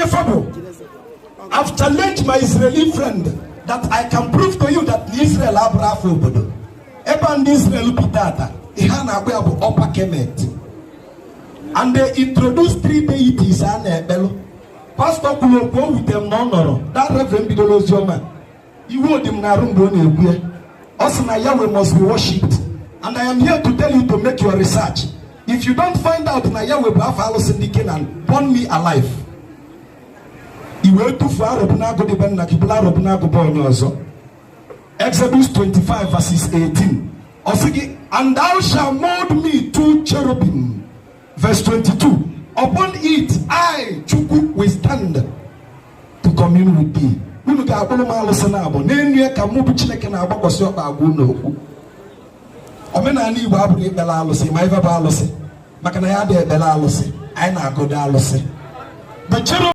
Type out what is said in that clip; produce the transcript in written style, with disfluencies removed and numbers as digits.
onye fa bụ. I've challenged my Israeli friend that I can prove to you that Israel abụrụ afọ obodo. Ebe a ndị Israel bi tata, ihe a na-akpọ ya bụ Upper Kemet, and they introduced three deities a na-ekpelụ. Pastọ kwuru okwu, o wute m na ọ nọrọ. That reverend bidoro ozi ọma, iwu odi m na-arụ mgbe ọ na-ekwu ya. Ọ sị na Yahweh must be worshipped, and I am here to tell you to make your research. If you don't find out na Yahweh bụ afọ alụsị ndị Canaan, burn me alive. I wee tufuo arọbụnagụ dị be nna gị, bụrụ arọbụnagụ bụ onye ọzọ. Exodus 25 verses 18, ọ sị gị, "And thou shalt mold me two cherubim." Verse 22, "Upon it I, Chukwu, will stand to commune with thee." Unu ga-akpụrụ m alụsị na abụ n'enu ya ka mụ bụ Chineke na-agbakwasị ọkpa agwa unu okwu. Omenala Igbo abụghị ikpere alụsị, ma ife bụ alụsị, maka na ya adịghị ekpere alụsị, anyị na-agọdo alụsị. The cherubim